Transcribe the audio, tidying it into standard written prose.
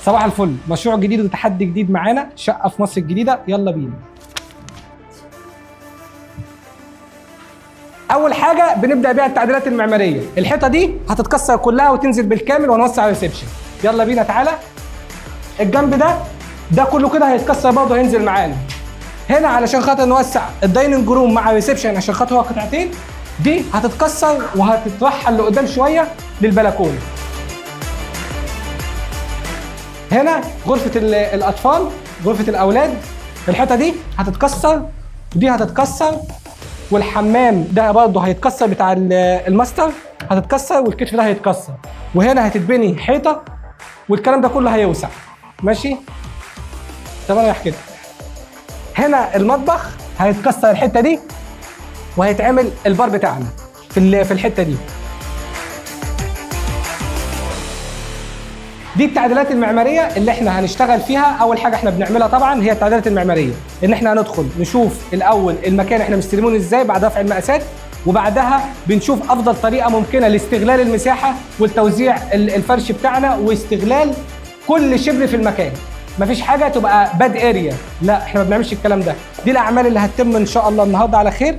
صباح الفل، مشروع جديد وتحدي جديد معانا، شقه في مصر الجديده. يلا بينا. اول حاجة بنبدا بيها التعديلات المعمارية. الحيطة دي هتتكسر كلها وتنزل بالكامل ونوسع ال reception. يلا بينا تعالى. الجنب ده كله كده هيتكسر برضه، هينزل معانا هنا علشان خاطر نوسع ال dining room مع ال reception، عشان خاطر هو قطعتين. دي هتتكسر وهتترحل لقدام شوية للبلكونه. هنا غرفة الاطفال، غرفة الاولاد، الحيطة دي هتتكسر ودي هتتكسر، والحمام ده برضه هيتكسر بتاع الماستر هتتكسر، والكتف ده هيتكسر، وهنا هتتبني حيطة، والكلام ده كله هيوسع. ماشي؟ طب انا كده هنا المطبخ هيتكسر الحتة دي وهيتعمل البار بتاعنا في الحتة دي. دي التعديلات المعمارية اللي احنا هنشتغل فيها. اول حاجة احنا بنعملها طبعا هي التعديلات المعمارية، ان احنا هندخل نشوف الاول المكان احنا مستلمونه ازاي بعد رفع المقاسات، وبعدها بنشوف افضل طريقه ممكنة لاستغلال المساحة والتوزيع الفرش بتاعنا واستغلال كل شبر في المكان. مفيش حاجة تبقى bad area، لا احنا ما بنعملش الكلام ده. دي الاعمال اللي هتتم ان شاء الله النهارده على خير.